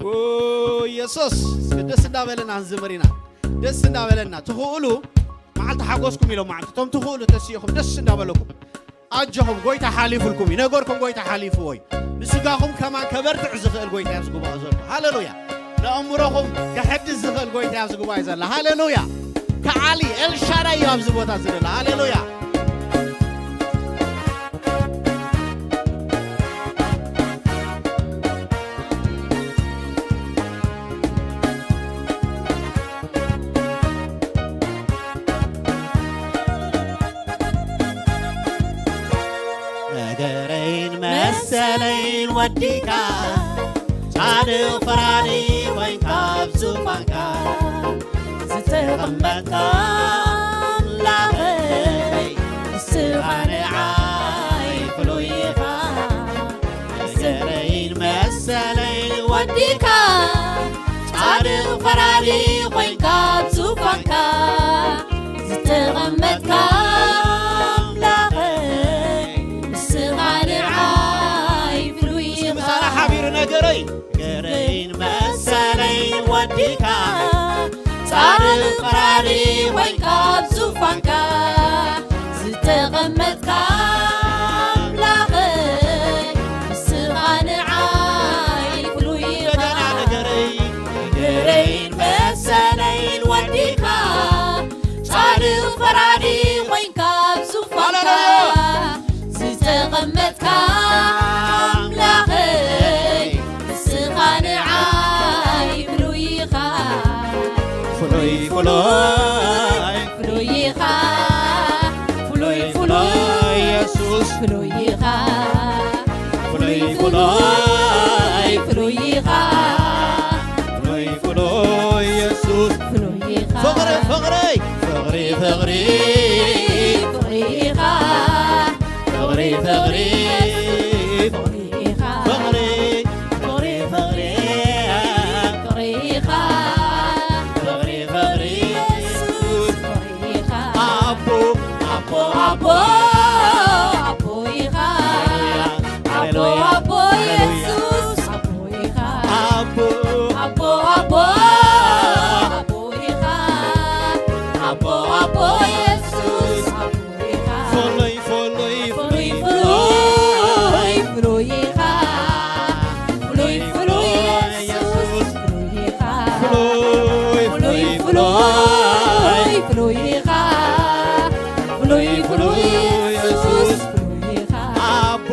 ኦ፣ ኢየሱስ። ደስ እንዳበለና ንዝምር ኢና። ደስ እንዳበለና። ትኽእሉ መዓልቲ ሓጎስኩም ኢሎም መዓልቲ። እቶም ትኽእሉ ተሲእኹም ደስ እንዳበለኩም። ኣጆኹም፣ ጎይታ ሓሊፉልኩም እዩ። ነገርኩም ጎይታ ሓሊፍዎ እዩ። ንስጋኹም ከማን ከበርትዕ ዝኽእል ጎይታ እዩ ኣብዚ ጉባኤ ዘሎ። ሃሌሉያ። ንኣእምሮኹም ከሐድስ ዝኽእል ጎይታ እዩ ኣብዚ ጉባኤ ዘሎ። ሃሌሉያ። ከዓሊ ኤልሻዳይ እዩ ኣብዚ ቦታ ዘሎ። ሃሌሉያ። ነገረይን መሰለይን ወዲካ፣ ጻድቕ ፈራዲ ኮይንካ ኣብ ዙፋንካ ዝተቐመጥካ ኣምላኸይ፣ ንስኻ ንዓይ ፍሉይ ኢኻ። ነገረይን መሰለይን ወዲካ፣ ጻድቕ ፈራዲ ኮይንካ ኣብ ዙፋንካ ዝተቐመጥካ ኣምላኸይ፣ ንስኻ ንዓይ ፍሉይ እስኪ ኢኻ። ምሳና ሓቢሩ ነገረይ፣ ነገረይን መሰለይን ወዲካ፣ ጻድቕ ፈራዲ ኮይንካ ኣብ ዙፋንካ ዝተቐመጥካ ኣምላኸይ፣ ንስኻ ንዓይ ፍሉይ ኢኻ። እንደገና ነገረይ፣ ነገረይን መሰለይን ወዲካ፣ ጻድቕ ፈራዲ ኮይንካ ኣብ ዙፋንካ ሃሌሉያ። ዝተቐመጥካ ኣምላኸይ፣ ንስኻ ንዓይ ፍሉይ ኢኻ። ፍሉይ፣ ፍሉይ። ፍሉይ ኢኻ። ፍሉይ፣ ፍሉይ። ኢየሱስ። ፍሉይ ኢኻ። ፍሉይ፣ ፍሉይ። ፍሉይ ኢኻ። ፍሉይ፣ ፍሉይ። ኢየሱስ። ፍሉይ ኢኻ። ፍቕሪ፣ ፍቕሪ። ፍቕሪ፣ ፍቕሪ። ፍቕሪ ኢኻ። ፍቕሪ፣ ፍቕሪ። ፍቕሪ ኢኻ። ፍቕሪ፣ ፍቕሪ፣ ፍቕሪ። ፍቕሪ ኢኻ። ፍቕሪ፣ ፍቕሪ። ኢየሱስ ፍቕሪ ኢኻ። ኣቦ፣ ኣቦ፣ ኣቦ፣ ኣቦ ኢኻ። ሃሌሉያ። ኣቦ፣ ሃሌሉያ። ኣቦ ሃሌሉያ። ኢየሱስ ኣቦ ኢኻ። ኣቦ። ኣቦ፣ ኣቦ፣ ኣቦ ኢኻ። ኣቦ፣ ኣቦ ኢየሱስ ኣቦ ኢኻ። ፍሉይ፣ ፍሉይ፣ ፍሉይ፣ ፍሉይ፣ ፍሉይ ኢኻ። ፍሉይ፣ ፍሉይ ኢየሱስ ፍሉይ ኢኻ። ፍሉይ፣ ፍሉይ፣ ፍሉይ፣ ፍሉይ ኢኻ። ፍሉይ፣ ፍሉይ ኢየሱስ ፍሉይ ኢኻ። ኣቦ፣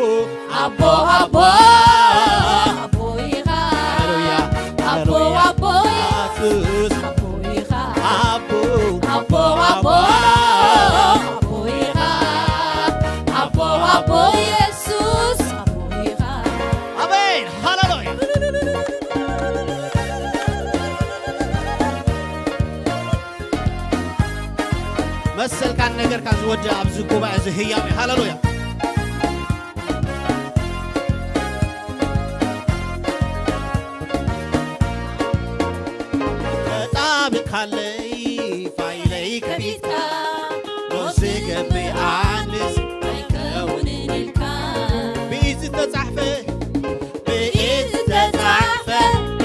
ኣቦ፣ ኣቦ፣ ኣቦ ኢኻ። ሃሌሉያ። ኣቦ፣ ሃሌሉያ። ኣቦ ኢየሱስ። ኣቦ ኢኻ። ኣቦ። ኣቦ፣ ኣቦ፣ ኣቦ ኢኻ። ኣቦ፣ ኣቦ ኢየሱስ ኣቦ ኢኻ። ኣሜን። ሃሌሉያ። መሰልካን ነገርካን ዝወድእ ኣብዚ ጉባኤ እዚ ህያው እዩ። ሃሌሉያ። ተጣቢኻለይ ፋይለይ ከፊትካ፣ ሎስ ዝገብእ ኣንስ ኣይከውንን ኢልካ። ብኢድ ዝተጻሕፈ፣ ብኢድ ዝተጻሕፈ፣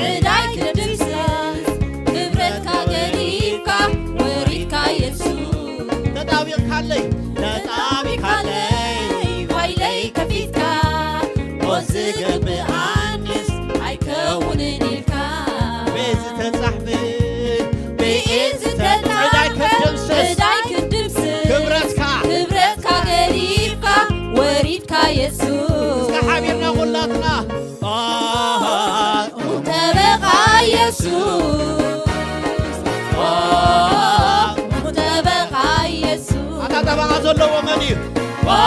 ዕዳይ ክትድምስስ፣ ክብረትካ ገዲፍካ፣ ወሪድካ የሱስ። ተጣቢኻለይ፣ ተጣቢኻለይ ፋይለይ ከፊትካ፣ ሎስ ዝገብእ ኣንስ ኣይከውንን ኢልካ። ብኢድ ዝተጻሕፈ፣ ብኢድ ዝተጻሕፈ፣ ዕዳይ ክትድምስስ፣ ዕዳይ ክትድምስስ፣ ክብረትካ፣ ክብረትካ ገዲፍካ፣ ወሪድካ የሱስ። እስከ ሓቢርና ኩላትና። ኦ፣ ጠበቓ የሱስ። ኦ፣ ጠበቓ የሱስ። ኣታ ጠበቓ ዘለዎ መን እዩ? ኦ፣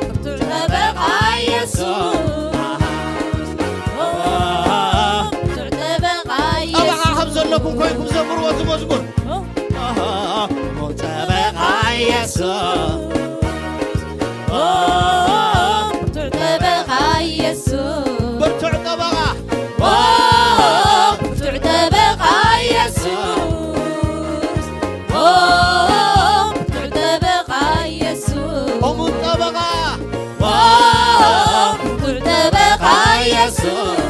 ብርቱዕ ጠበቓ የሱስ። ኦ፣ ብርቱዕ ጠበቓ ጠበቓ የሱስ። ከም ዘለኩም ኮይንኩም ዘምርዎ እዚ መዝሙር። ኦ፣ ኦ፣ ጠበቓ የሱስ። ኦ፣ ብርቱዕ ጠበቓ የሱስ። ብርቱዕ ጠበቓ። ኦ፣ ብርቱዕ ጠበቓ የሱስ። ኦ፣ ብርቱዕ ጠበቓ የሱስ። እሙን ጠበቓ። ኦ፣ ብርቱዕ ጠበቓ የሱስ።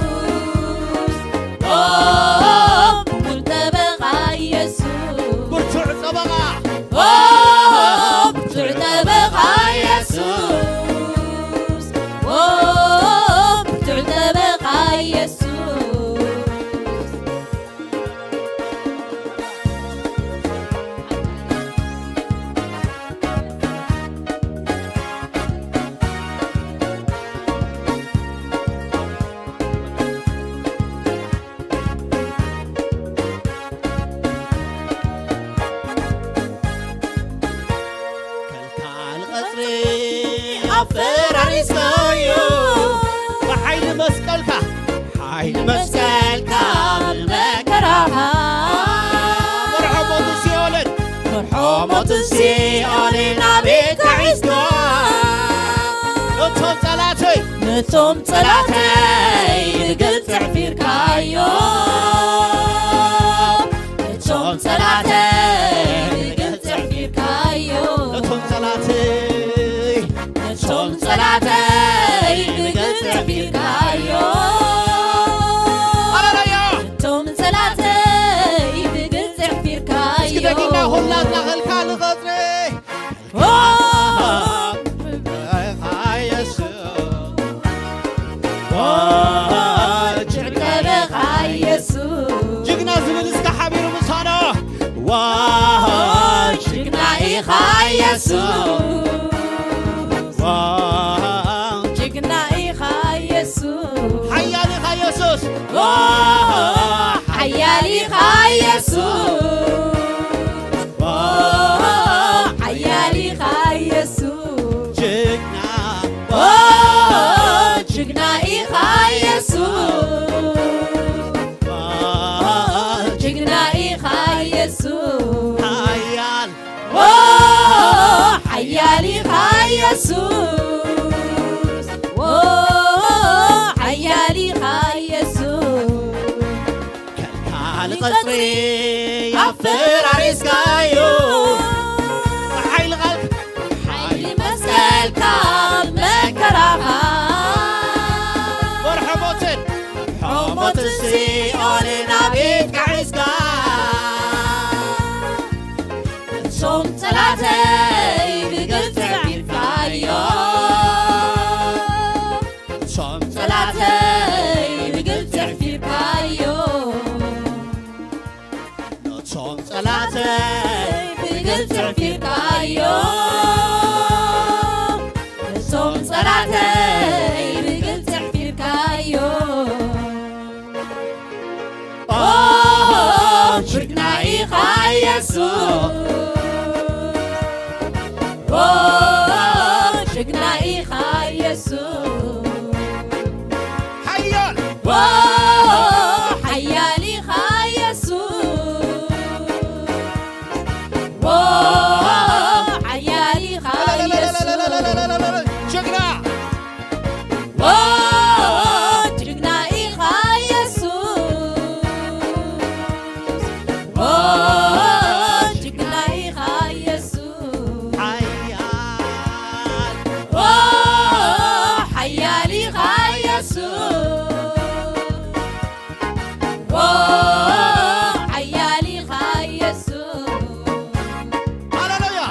መስቀልካ ብመከራኻ መርሖ ሞት ሲኦልን መርሖ ሞት ሲኦልን ኣብ ኢድካ ሒዝካ ነቶም ጸላተይ ነቶም ጸላተይ ብግልጽ ኣሕፊርካዮ ነቶም ጸላተይ ብግልጽ ኣሕፊርካዮ ነቶም ጸላተይ ነቶም ጸላተይ ብግልጽ ኣሕፊርካዮ ሃሌሉያ ነቶም ጸላተይ ብግልጽ ኣሕፊርካዮ እስኪ ደጊምና ኩላትና ኸልካ ንቐጽሪ ጅግና ዝብል እስከ ሓቢሩ ምሳና ዋ ጅግና ኢኻ የሱስ ዋ ጅግና ኢኻ የሱስ ሓያል ኢኻ የሱስ ዋ ሓያል ኢኻ የሱስ ሓያል ኢኻ የሱስ ጅግና ጅግና ኢኻ የሱስ ጅግና ኢኻ የሱስ ሓያል ሓያል ኢኻ የሱስ ሓያል ኢኻ የሱስ ከልካሊ ቐጽሪ ኣፈራሪስካዮ ሓይሊ ቓልካ ሓይሊ መስቀልካ መከራኻ ወርሖ ሞትን ሖሞት ሲኦልን ኣብ ኢድካ ሒዝካ እሶም ጸላተይ ብግልጽ ኣሕፊርካዮ እሶም ጸላተይ ብግልጽ ኣሕፊርካዮ ነቶም ጸላተይ ብግልጽ ኣሕፊርካዮ ነቶም ጸላተይ ብግልጽ ኣሕፊርካዮ ኦ ጅግና ኢኻ የሱስ ኦ ጅግና ኢኻ የሱስ ሓያል ዎ ሓያል ኢኻ የሱስ ዎ ሓያል ኢኻ የሱስ ጅግና ዎ ጅግና ኢኻ የሱስ ዎ ጅግና ኢኻ የሱስ ሓያል ዎ ሓያል ኢኻ የሱስ ዎ ሓያል ኢኻ የሱስ ሃሌሉያ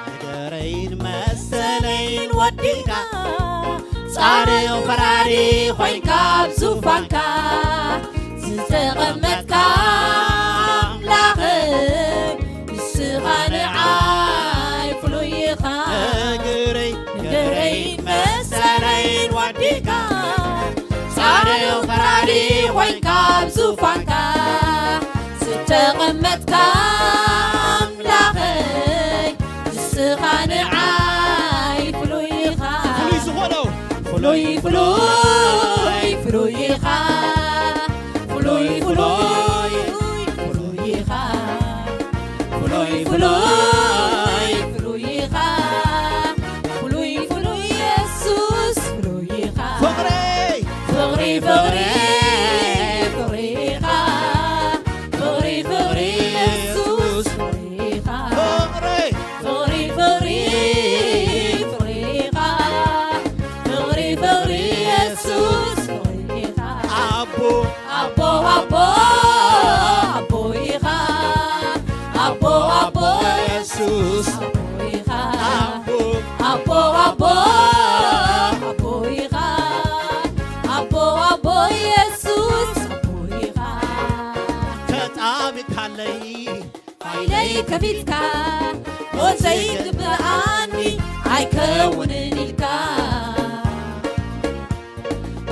ነገረይን መሰለይን ወዲእካ ጻድቕ ፈራዲ ኮይንካ ኣብ ዙፋንካ ዝተቐመጥካ ኣምላኸይ ንስኻ ንዓይ ፍሉይ ኢኻ ነገረይ ነገረይን መሰለይን ወዲእካ ጻድቕ ፈራዲ ኮይንካ ኣብ ዙፋንካ ዝተቐመጥካ ኣምላኸይ ንስኻ ንዓይ ፍሉይ ኢኻ ፍሉይ ዝኾነው ፍሉይ ፍሉይ ፍሉይ ኢኻ ፍሉይ ፍሉይ ፍሉይ ኢኻ ፍሉይ ፍሉይ ፍሉይ ኢኻ ፍሉይ ፍሉይ የሱስ ፍሉይ ኢኻ ፍቕሪ ፍቕሪ ፍቕሪ ፍቕሪ ኢኻ ፍቕሪ ፍቕሪ የሱስ ፍቕሪ ኢኻ ፍቕሪ ፍቕሪ ፍቕሪ ፍቕሪ ኢኻ ፍቕሪ ፍቕሪ የሱስ ፍቕሪ ኢኻ ኣቦ ኣቦ ኣቦ ኣቦ ኢኻ ኣቦ ኣቦ የሱስ ኣቦ ኢኻ ኣቦ ኣቦ ኣቦ ኣቦ ኢኻ ኣቦ ኣቦ የሱስ ኣቦ ኢኻ ተጣቢካለይ ፋይለይ ከፊትካ ሞት ዘይግብኣኒ ኣይከውንን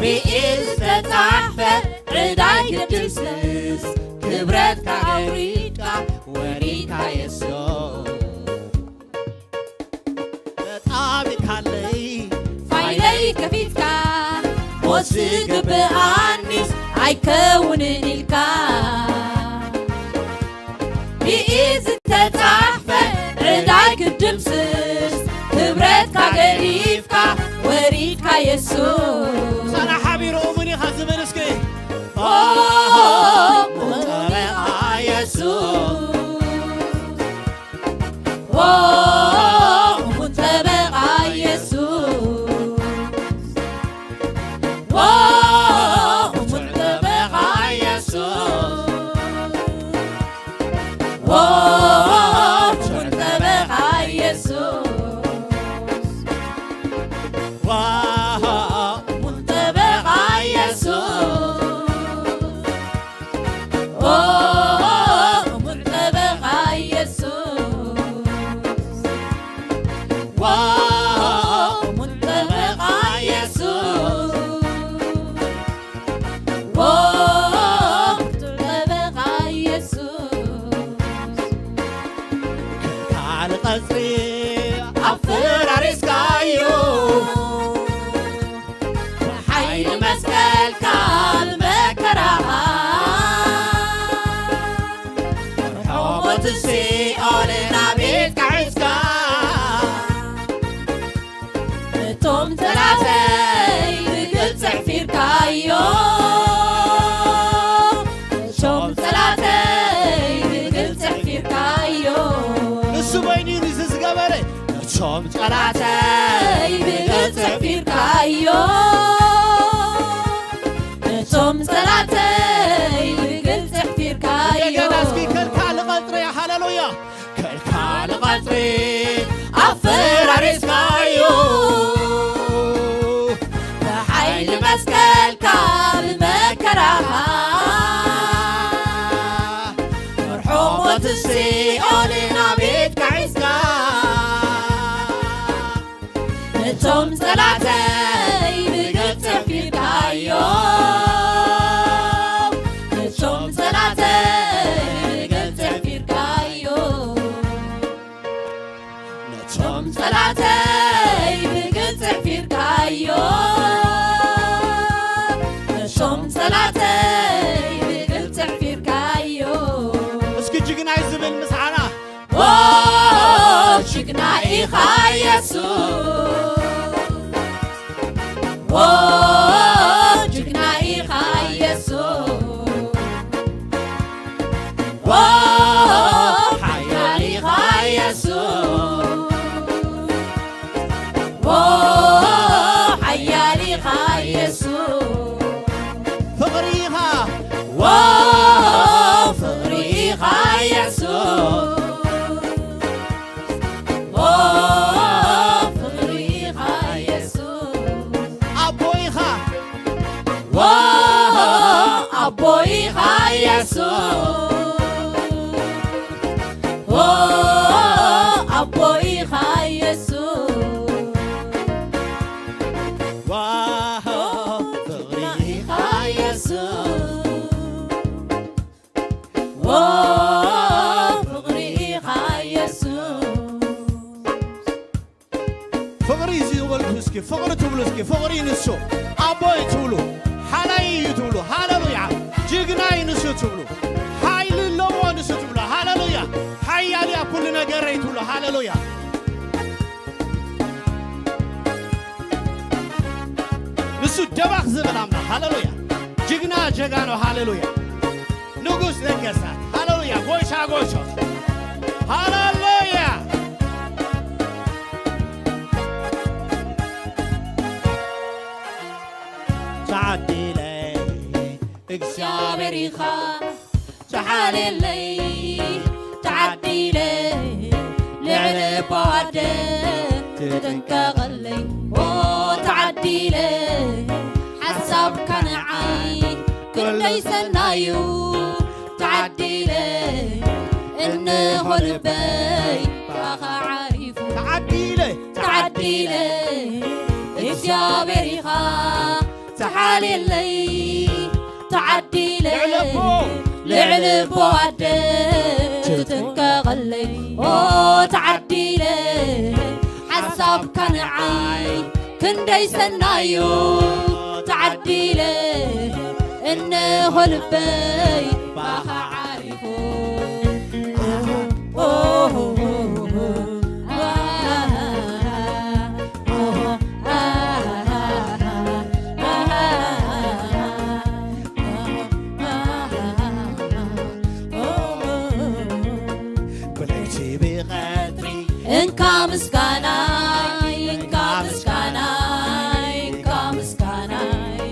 ብኢድ ዝተጻሕፈ ዕዳይ ክትድምስስ ክብረትካ ኣውሪድካ ወሪድካ የሱስ። ተጣቢካለይ ፋይለይ ከፊትካ ሞት ዝግብኣኒስ ኣይከውንን ኢልካ ብኢድ ዝተጻሕፈ ዕዳይ ክትድምስስ ክብረትካ ገዲፍካ ወሪድካ የሱስ። ሳና ሓቢሩ እሙን ኢኻ ዝብል እስኪ። ኦ፣ እሙን ጠበቓ የሱስ። ኦ፣ እሙን ጠበቓ የሱስ። ኦ፣ እሙን ጠበቓ የሱስ። ኦ፣ እሙን ጠበቓ የሱስ። ኦ፣ እሙን ጠበቓ የሱስ። ኦ፣ እሙን ጠበቓ የሱስ። ኦ፣ እሙን ጠበቓ የሱስ። ኦ፣ እሙን ጠበቓ የሱስ። ካልእ ቀጽሪ ኣፈራሪስካዮ። ብሓይሊ መስቀልካ ብመከራኻ ርሑቕ ሞት ሲኦል ናብ ኢድካ ሒዝካ እቶም ጸላተይ ብግልጺ ኣሕፊርካዮ። እቶም ጸላተይ ብግልጺ ኣሕፊርካዮ። ንሱ በይኑ እዩ ንዚ ዝገበረ። እቶም ጸላተይ ብግልጺ ኣሕፊርካዮ። እቶም ጸላተይ ብግልጺ ኣሕፊርካዮ። እንደገና እስኪ ከልካል ቀጽሪ፣ ሃሌሉያ። ከልካል ቀጽሪ ኣፈራሪስካዮ። ብሓይሊ መስቀልካ ብመከራኻ ርሑቕ ሞት ሲኦል ናብ ኢድካ ሒዝካ። እቶም ጸላተይ ብግልጺ ኣሕፊርካዮ። እቶም ጸላተይ ብግልጺ ኣሕፊርካዮ። ነቶም ጸላተይ ብግልጺ ኣሕፊርካዮ። ነቶም ጸላተይ ብግልጺ ኣሕፊርካዮ። እስኪ ጅግናይ ዝብል ምስዓና። ዎ ጅግና ኢኻ የሱስ። ዎ ጅግና ኢኻ የሱስ። ዎ ሓያል ኢኻ የሱስ። ዎ ሓያል ኢኻ የሱስ። ፍቕሪ ኢኻ። ዎ ፍቕሪ ኢኻ የሱስ። ዎ ፍቕሪ ኢኻ የሱስ። ኣቦ ኢኻ። ዎ ኣቦ ኢኻ የሱስ። ዎ ኣቦ ኢኻ የሱስ። ዎ ፍቕሪ ኢኻ የሱስ። ዎ ፍቕሪ ኢኻ የሱስ። ፍቕሪ እዩ ዝበልኩ እስኪ ፍቕሪ ትብሉ እስኪ ፍቕሪ ንሱ ኣቦ እዩ ትብሉ ሓላይ እዩ ትብሉ ሃሌሉያ ጅግና እዩ ንሱ ትብሉ ሓይሊ ኣለዎ ንሱ ትብሉ ሃሌሉያ ሓያል እያ ኩሉ ነገረይ ትብሉ ሃሌሉያ ንሱ ደባኽ ዝብል ኣምላኽ ሃሌሉያ ጅግና ጀጋኑ ሃሌሉያ ንጉስ ነገስታት ሃሌሉያ ጎይታ ጎይቶት ሃሌሉያ ተዓዲለ እግዚኣብሔር ኢኻ ተሓልየለይ ተዓዲለ ልዕሊ ባደ ትጥንቀቐለይ ኦ ተዓዲለ ሓሳብካ ንዓይ ክንደይ ሰናዩ ተዓዲለ እንሆ ልበይ ባኻ ዓሪፉ ተዓዲለ ተዓዲለ እግዚኣብሔር ኢኻ ተሓልየለይ ተዓዲለ ልዕሊ ኣቦ ኣደ ትጥንቀቐለይ ኦ ተዓዲለ ሓሳብካ ንዓይ ክንደይ ሰናዮ ተዓዲለ እንሆ ልበይ ባኻ ዓሪፉ ብለይቲ ብቐትሪ እንካ ምስጋናይ እንካ ምስጋናይ እንካ ምስጋናይ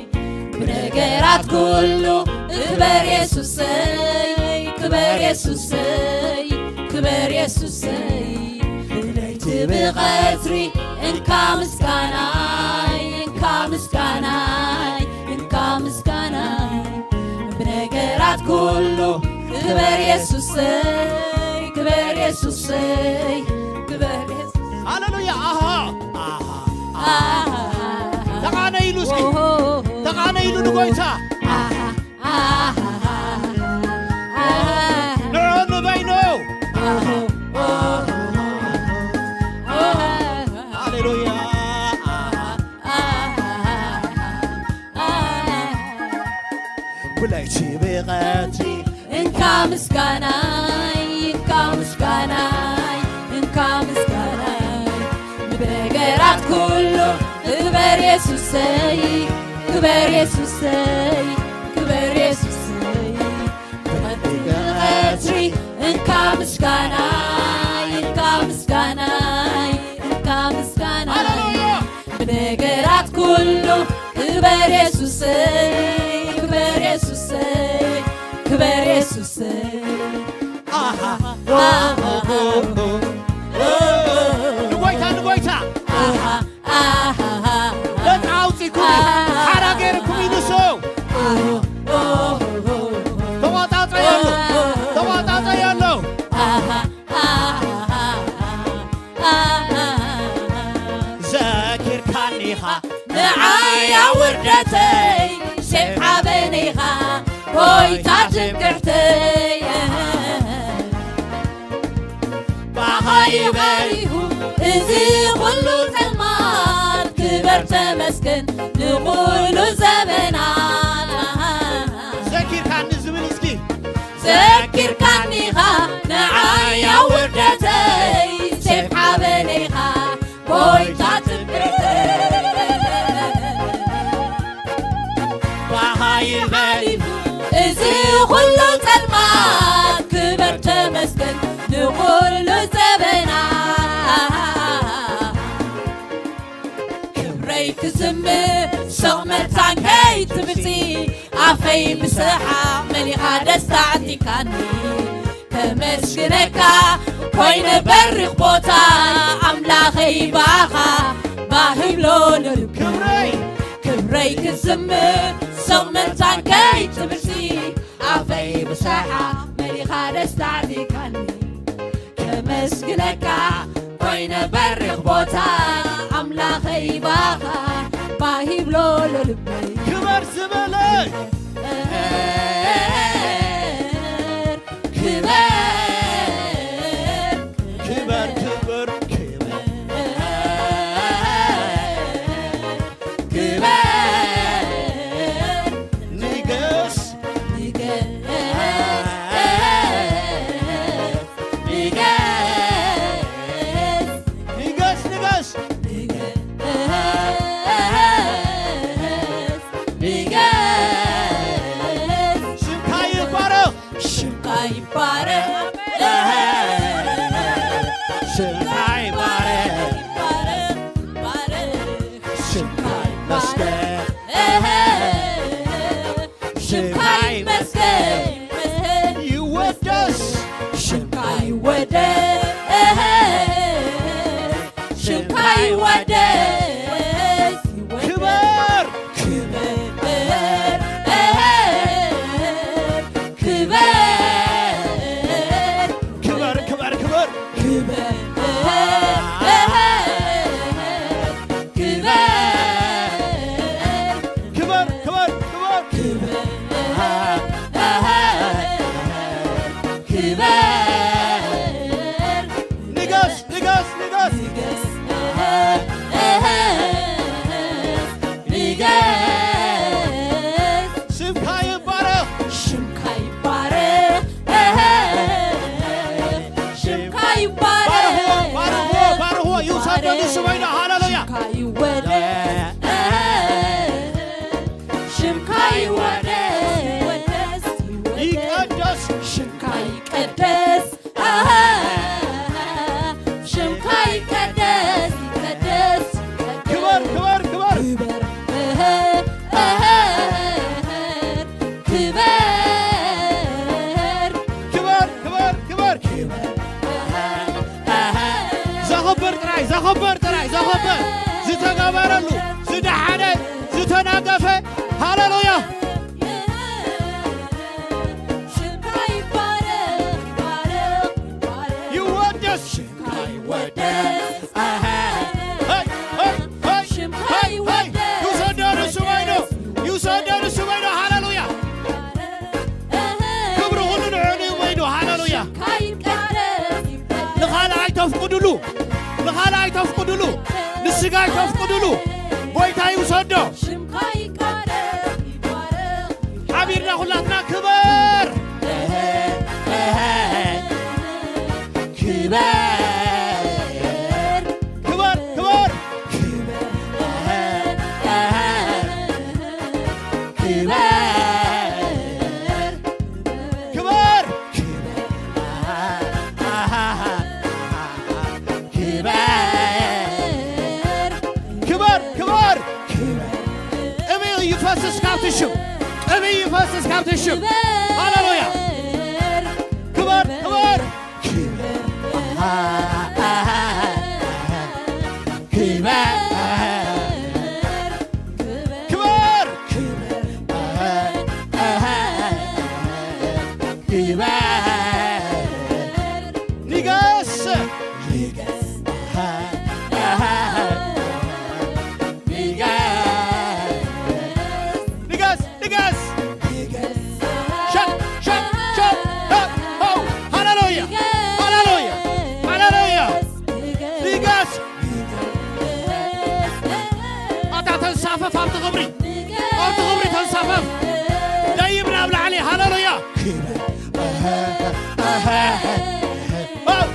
ብነገራት ኩሉ ክበር የሱሰይ ክበር የሱሰይ ክበር የሱሰይ ብለይቲ ብቐትሪ እንካ ምስጋናይ እንካ ምስጋናይ እንካ ምስጋናይ ብነገራት ኩሉ ክበር የሱሰይ ክበር የሱሰይ ክበር የሱስ ሃሌሉያ ኣሃ ኣሃ ኣሃ ተቓነይሉ እስኪ ኦሆ ተቓነይሉ ንጎይታ ኣሃ ኣሃ ኣሃ ንዑ ንበይኑ ኣሃ ሃሌሉያ ኣሃ ብለይቲ ብቐትሪ እንካ ምስጋናይ እንካ ምስጋናይ እንካ ምስጋናይ ብነገራት ኩሉ ክበር የሱሰይ ክበር የሱሰይ ክበር የሱሰይ ብቐትሪ እንካ ምስጋናይ እንካ ምስጋናይ እንካ ምስጋናይ ሃሌሉያ ብነገራት ኩሉ ክበር የሱሰይ ክበር የሱሰይ ክበር የሱሰይ ኣሃ ንጎይታ ንጎይታ ኣሃ ኣሃ ደቂ ኣውፂኩም እዩ ሓራ ገይርኩም ይንሱ ተዋጣፀየሉ ተዋጣፀየሉ ኣሃ ዘኪርካኒኻ ንዓይ ኣውርደተይ ሴፍ ሓበነይኻ ጎይታ ትምክሕተይ ባኻ ይበሪሁ እዚ ኩሉ ጸልማት ክበር ተመስገን ንኹሉ ዘበናት ዘኪርካኒ ዝብል እስኪ ዘኪርካኒኻ ንዓይ ኣውርደተይ ሴፍ ሓበነይኻ ጎይታ ትምክሕተይ ባኻ ይበሪሁ እዚ ኩሉ ጸልማት ክበር ተመስገን ንኹሉ ዘበናት ክብረይ ክዝምር ሱቕ መታን ከይትምጺ ኣፈይ ብሰሓቕ መሊኻ ደስታ ኣዕጢካኒ ከመስግነካ ኮይነ በሪኽ ቦታ ኣምላኸይ ባኻ ባህ ይብሎ ንልበይ ክብረይ ክብረይ ክዝምር ሱቕ መታን ከይትምጺ ኣፈይ ብሰሓቕ መሊኻ ደስታ ኣዕጢካኒ ከመስግነካ ኮይነ በሪኽ ቦታ ኣምላኸይ ባኻ ባህ ይብሎ ልበይ ክበር ዝበለ ክበር ክበር ክበር ክበር ክበር ክበር ንገስ ንገስ ንገስ ንገስ ንገስ ንገስ ንገስ ሽምካ ይባረኽ ሽምካ ይባረኽ ሽምካ ይባረኽ ሽምካ ይመስገን ሽምካ ይመስገን ይወደስ ሽምካ ይወደስ ሽምካ ይወደስ ክበር ክበር ክበር ክበር ክበር ክበር ክበር ክበር ይወደስ፣ ሽምካ ይወደስ፣ ይወደስ፣ ይወደስ፣ ይቀደስ፣ ሽምካ ይቀደስ፣ ሽምካ ይቀደስ፣ ይቀደስ፣ ይቀደስ። ክበር፣ ክበር፣ ክበር። ክበር፣ ክበር፣ ክበር። ክበር፣ ክበር፣ ክበር። ዘኽብር ጥራይ፣ ዘኽብር ጥራይ፣ ዘኽብር። ዝተገበረሉ፣ ዝደሓነ፣ ዝተናገፈ። ሃሌሉያ። ሽምካ ይባረኽ፣ ይባረኽ፣ ይባረኽ። ይወደስ። ሽምካ ይወደስ። ሄይ፣ ሄይ፣ ሄይ፣ ሽምካ ሄይ፣ ሄይ። ይወደስ። ይውሰዶ ንሱ በይኑ፣ ይውሰዶ ንሱ በይኑ። ሃሌሉያ። ክብሪ ሁሉ ንዕኡ እዩ በይኑ። ሃሌሉያ። ሽምካ ይቀደስ፣ ይቀደስ። ንኻልእ ኣይተፍቅዱሉ፣ ንኻልእ ኣይተፍቅዱሉ፣ ንስጋ ኣይተፍቅዱሉ። ጎይታ ይውሰዶ። ሽምካ ይቀደስ፣ ይባረኽ። ሓቢርና ኩላትና ክበር። ክበር። ክበር፣ ክበር። ክበር። ክበር። ክበር፣ ክበር። ቅብኢ ይፈስስ ካብቲ ሽም፣ ቅብኢ ይፈስስ ካብቲ ሽም። ሃሌሉያ። ክበር፣ ክበር። ክበር፣ ክበር። ክበር። ንገስ። ንገስ፣ ንገስ። ሸብ፣ ሸብ፣ ሸብ፣ ሸብ። ሃው፣ ሃሌሉያ፣ ሃሌሉያ፣ ሃሌሉያ። ንገስ። ኣታ ተንሳፈፍ ኣብቲ ክብሪ፣ ኣብቲ ክብሪ ተንሳፈፍ። ደይብ ናብ ላዕሊ። ሃሌሉያ። ክበር፣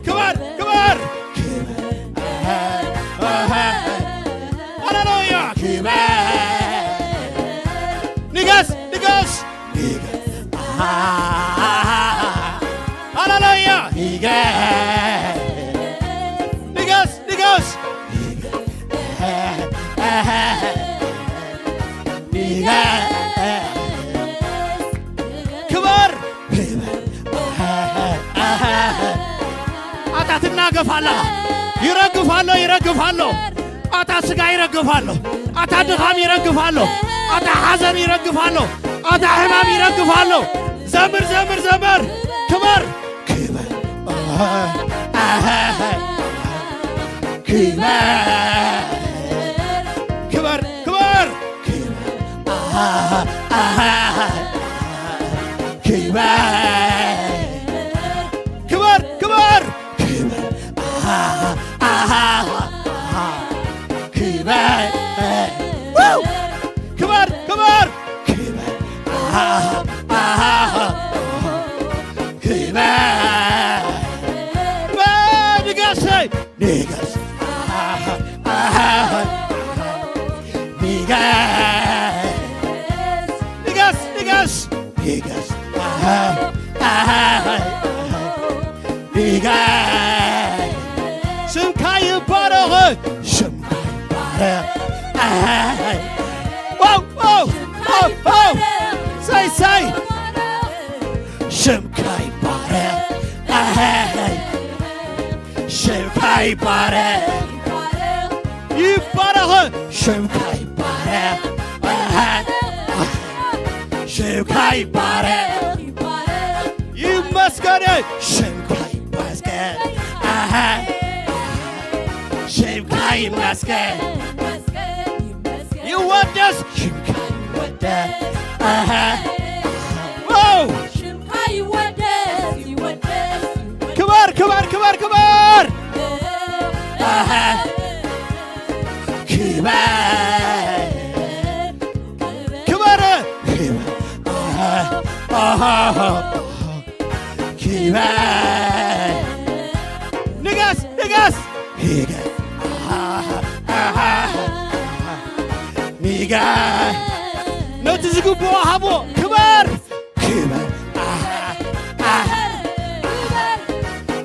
ክበር፣ ክበር። ሃሌሉያ። ክበር። ንገስ፣ ንገስ። ሃሌሉያ። ንገስ፣ ንገስ። ክበር። ኣታ ትናገፍ ኣለኻ። ይረግፍ ኣሎ፣ ይረግፍ ኣሎ። ኣታ ስጋ ይረግፍ ኣሎ። ኣታ ድኻም ይረግፍ ኣሎ። ኣታ ሓዘን ይረግፍ ኣሎ። ኣታ ሕማም ይረግፍ ኣሎ። ዘምር፣ ዘምር፣ ዘምር። ክበር። ክበር። ክበር። ክበር። ክበር። ክበር። ክበር። ክበር። ክበር። ክበር። ክበር። ክበር። ክበር። ንገስ። ንገስ። ንገስ። ንገስ። ንገስ። ንገስ። ንገስ። ስምካ ይባረኽ። ስምካ ይባረኽ። ዋው፣ ዋው፣ ዋው፣ ዋው። ሳይ፣ ሳይ። ስምካ ይባረኽ። ኣሃይ። ስምካ ይባረኽ። ይባረኽ። ስምካ ይባረኽ። ኣሃይ። ስምካ ይባረኽ። ይመስገን። ስምካ ይመስገን። ኣሃይ። ስምካ ይመስገን። ይወደስ። ሽምካ ይወደስ። ኣሃ። ዋው። ሽምካ ይወደስ፣ ይወደስ፣ ይወደስ። ክበር፣ ክበር፣ ክበር፣ ክበር። ኣሃ። ክበር። ክበር። ኣሃ። ኣሃ። ክበር። ንገስ፣ ንገስ። ኪገ ኣሃ፣ ኣሃ፣ ኣሃ። ኒገ ነቲ ዝግብኦ ሃቦ። ክበር፣ ክበር፣ ኣሃ፣ ኣሃ።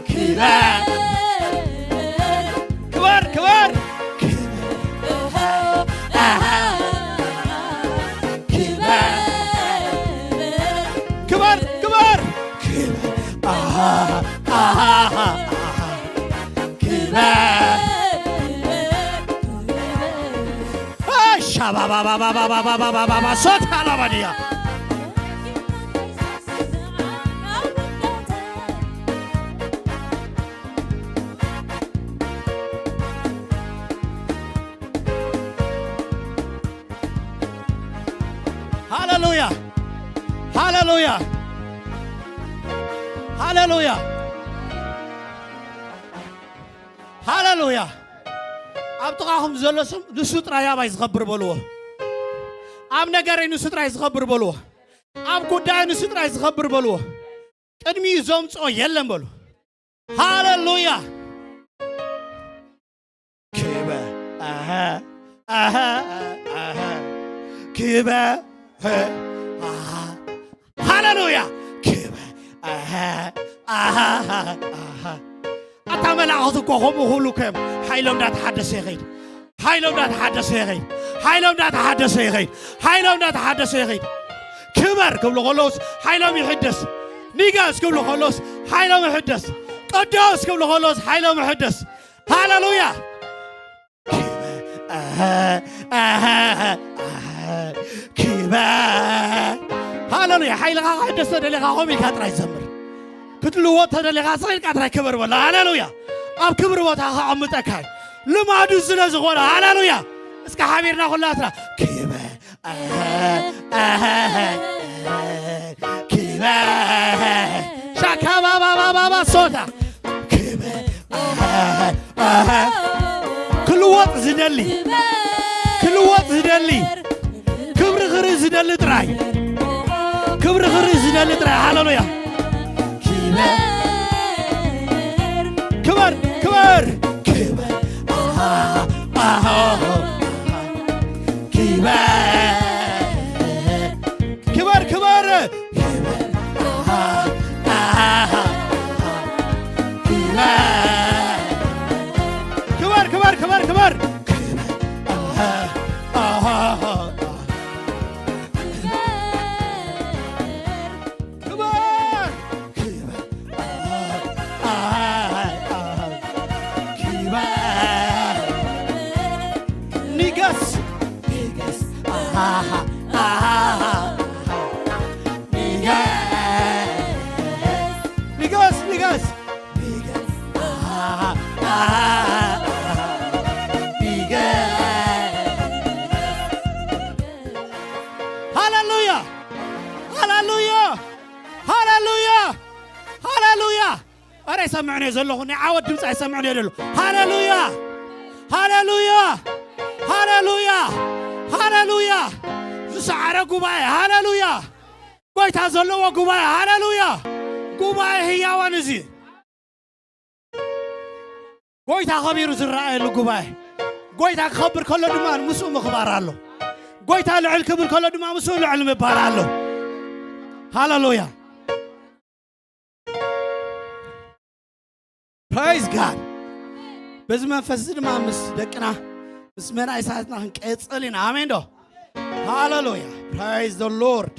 ክበር፣ ክበር፣ ክበር። ኣሃ፣ ኣሃ። ክበር፣ ክበር፣ ክበር። ኣሃ፣ ኣሃ፣ ኣሃ። ክበር። ሻባባባባባባባባባ ሶት ሃላባድያ። ሃሌሉያ፣ ሃሌሉያ፣ ሃሌሉያ፣ ሃሌሉያ። ኣብ ጥቓኹም ዘሎ ስም ንሱ ጥራይ ኣባይ ዝኸብር በልዎ። ኣብ ነገረይ ንሱ ጥራይ ዝኸብር በልዎ። ኣብ ጉዳይ ንሱ ጥራይ ዝኸብር በልዎ። ቅድሚኡ ዘምጽኦ የለን በሉ። ሃሌሉያ። ክበ ኣሃ ኣሃ ኣሃ ክበ ኣሃ ሃሌሉያ። ክበ ኣሃ ኣሃ ኣሃ ኣታ መላእኽቲ እኮ ከምኡ ክብሉ ከም ሓይሎም እንዳተሓደሰ ይኸይድ። ሓይሎም እንዳተሓደሰ ይኸይድ። ሓይሎም እንዳተሓደሰ ይኸይድ። ሓይሎም እንዳተሓደሰ ይኸይድ። ክበር ክብሉ ከለውስ ሓይሎም ይሕደስ። ኒጋስ ክብሉ ከለውስ ሓይሎም ይሕደስ። ቅዱስ ክብሉ ከለውስ ሓይሎም ይሕደስ። ሃሌሉያ። ኣሃ፣ ኣሃ፣ ኣሃ፣ ክበ ሃሌሉያ። ሓይልኻ ክሕደስ ተደሊኻ ከምኡ ኢልካ ጥራይ ዘምር። ክትልወጥ ተደሊኻ ስቕ ኢልካ ጥራይ ክበር በሎ። ሃሌሉያ። ኣብ ክብሪ ቦታ ከቐምጠካ እዩ። ልማዱ ስለ ዝኾነ። ሃሌሉያ። እስከ ሓቢርና ኩላትና ክበ ኣሃ፣ ኣሃ፣ ክበ ሻካባባባባባ ሶታ ክበ ኣሃ፣ ኣሃ። ክልወጥ ዝደሊ፣ ክልወጥ ዝደሊ፣ ክብሪ ክርኢ ዝደሊ ጥራይ፣ ክብሪ ክርኢ ዝደሊ ጥራይ። ሃሌሉያ። ክበር፣ ክበር፣ ክበር። ኣሃ፣ ኣሃ፣ ክበር፣ ክበር፣ ክበር። ክበር፣ ክበር፣ ክበር፣ ክበር። ክበር፣ ክበር። ክበር። ንገስ፣ ንገስ። ንገስ። ንገስ፣ ንገስ። ንገስ። ንገስ። ሃሌሉያ! ሃሌሉያ! ሃሌሉያ! ሃሌሉያ! ኣረ ይሰምዕን እየ ዘለኹ፣ ናይ ዓወት ድምፂ ኣይሰምዕን እየ ደሎ። ሃሌሉያ! ሃሌሉያ! ሃሌሉያ! ሃሌሉያ! ዝሰዓረ ጉባኤ፣ ሃሌሉያ! ጎይታ ዘለዎ ጉባኤ፣ ሃሌሉያ! ጉባኤ ህያዋን እዚ። ጎይታ ኸቢሩ ዝረኣየሉ ጉባኤ። ጎይታ ክኸብር ከሎ ድማ ምስኡ ምኽባር ኣሎ። ጎይታ ልዕል ክብል ከሎ ድማ ምስኡ ልዕል ምባል ኣሎ። ሃሌሉያ። ፕራይዝ ጋድ። በዚ መንፈስ እዚ ድማ ምስ ደቅና ምስ መናእሰያትና ክንቀጽል ኢና። ኣሜን ዶ? ሃሌሉያ። ፕራይዝ ዘ ሎርድ።